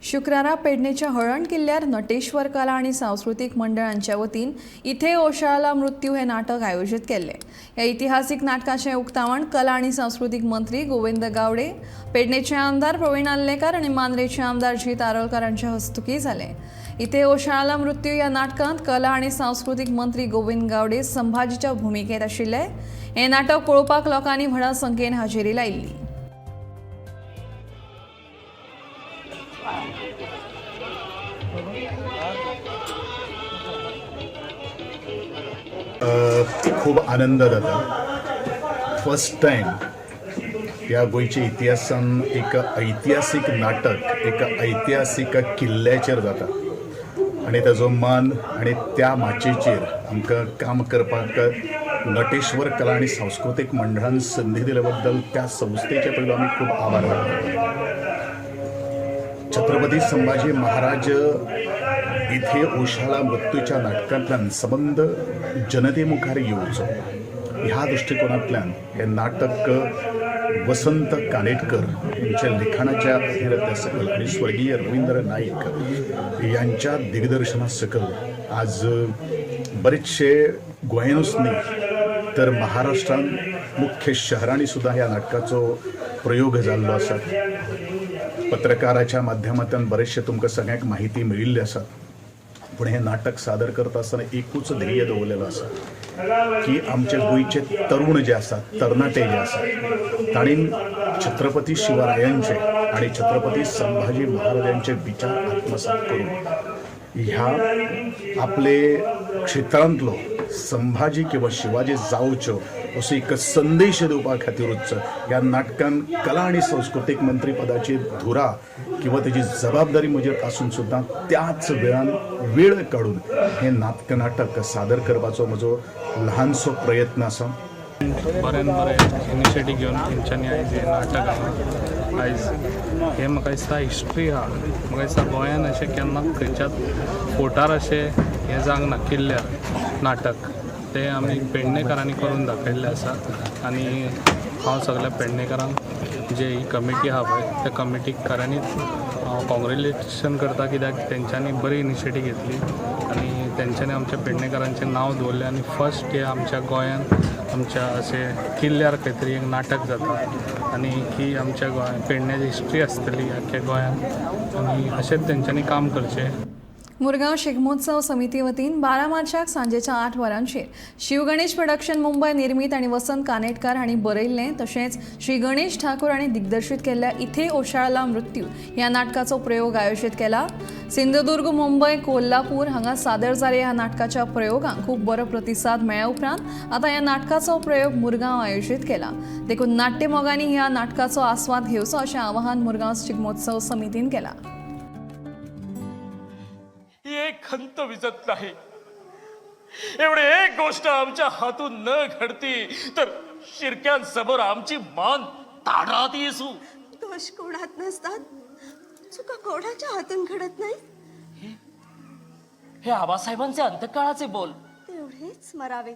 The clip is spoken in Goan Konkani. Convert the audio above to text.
शुक्रारा पेडणेच्या हळण किल्ल्यार नटेश्वर कला आनी सांस्कृतीक मंडळांच्या वतीन इथे ओशाळाला मृत्यू हे नाटक आयोजीत केल्लें. ह्या इतिहासीक नाटकाचें उक्तावण कला आनी सांस्कृतीक मंत्री गोविंद गावडे, पेडणेचे आमदार प्रवीण आर्लेकार आनी मांद्रेचे आमदार जीत आरोलकार हांच्या हस्तुकीं जालें. इथे ओशाळाला मृत्यू ह्या नाटकांत कला आनी सांस्कृतीक मंत्री गोविंद गावडे संभाजीच्या भुमिकेंत आशिल्ले. हें नाटक पळोवपाक लोकांनी व्हडा संख्येन हाजेरी लायिल्ली. खूब आनंद जाता. फर्स्ट टायम ह्या गोंयच्या इतिहासान एक ऐतिहासीक नाटक एका ऐतिहासीक किल्ल्याचेर जाता आनी ताजो मान आनी त्या माचयेचेर आमकां काम करपाक नटेश्वर कला आनी सांस्कृतीक मंडळान संदी दिल्या बद्दल त्या संस्थेचे पयलो आमी खूब आभार मानतात. छत्रपती संभाजी महाराज इथे ओशाळा मृत्यूच्या नाटकांतल्यान संबंद जनते मुखार येवचो ह्या दृश्टिकोनांतल्यान हें नाटक वसंत कानेटकर यांच्या लिखाणाच्या अधीरत्या सकल आणि स्वर्गीय रवींद्र नाईक यांच्या दिग्दर्शना सकल आज बरेचशे गोंयानूच न्ही तर महाराष्ट्रान मुख्य शहरांनी सुद्दां ह्या नाटकाचो प्रयोग जाल्लो आसा. पत्रकाराच्या माध्यमांतल्यान बरेचशे तुमकां सगळ्यांक माहिती मेळिल्ली आसा. पूण हें नाटक सादर करता आसतना एकूच ध्येय दवरलेलो आसा की आमचे गोंयचे तरुण जे आसात, तरणाटे जे आसात, तांणी छत्रपती शिवरायांचे आणि छत्रपती संभाजी महाराजांचे विचार आत्मसात करून ह्या आपले क्षेत्रांतलो संभाजी किंवा शिवाजी जावच्यो असो एक संदेश दिवपा खातीरूच ह्या नाटकान कला आनी संस्कृतीक मंत्रीपदाची धुरा किंवा तेजी जबाबदारी म्हजेर आसून सुद्दां त्याच वेळान वेळ काडून हें नाटक सादर करपाचो म्हजो ल्हानसो प्रयत्न आसा. बऱ्यान बरें इनिशिएटीव घेवन तेंच्यांनी आयज हें नाटक आहा. आयज हें म्हाका दिसता हिस्ट्री आहा. म्हाका दिसता गोंयान अशें केन्ना खंयच्याच फोर्टार अशें हें जावंक ना किल्ल्यार नाटक. तें आमी पेडणेकारांनी करून दाखयल्लें आसा आनी हांव सगल्या पेडणेकारांक, जे ही कमिटी आहा पळय, त्या कमिटीक खऱ्यांनीच हांव कॉंग्रेच्युलेशन करता, कित्याक तेंच्यांनी बरी इनिशिएटीव घेतली आनी तेंच्यांनी आमच्या पेडणेकारांचें नांव दवरलें आनी फर्स्ट हे आमच्या गोंयान आमच्या अशें किल्ल्यार खंय तरी एक नाटक जाता आनी ही आमच्या गोंया पेडण्याची हिस्ट्री आसतली आख्ख्या गोंयान आनी अशेंच तेंच्यांनी काम करचें. मुरगांव शिगमोत्सव समिती वतीन 12 मार्चाक सांजेच्या 8 वरांचेर शिवगणेश प्रोडक्शन मुंबय निर्मीत आनी वसंत कानेटकार हांणी बरयल्लें तशेंच श्री गणेश ठाकूर हांणी दिग्दर्शीत केल्ल्या इथे ओशाळला मृत्यू ह्या नाटकाचो प्रयोग आयोजीत केला. सिंधुदुर्ग, मुंबय, कोल्हापूर हांगा सादर जाल्ल्या ह्या नाटकाच्या प्रयोगांक खूब बरो प्रतिसाद मेळ्ळ्या उपरांत आतां ह्या नाटकाचो प्रयोग मुरगांव आयोजीत केला. देखून नाट्यमोगांनी ह्या नाटकाचो आस्वाद घेवचो अशें आवाहन मुरगांव शिगमोत्सव समितीन केलां. ही एक खंत विजत नाही. एवढी एक गोष्ट आमच्या हातून न घडती तर शिरक्यांसमोर आमची मान ताडात येसू. दोष कोणात नसतात, चुका कोणाच्या हातून घडत नाही. हे आबासाहेबांचे अंतकाळाचे बोल. तेवढेच मरावे.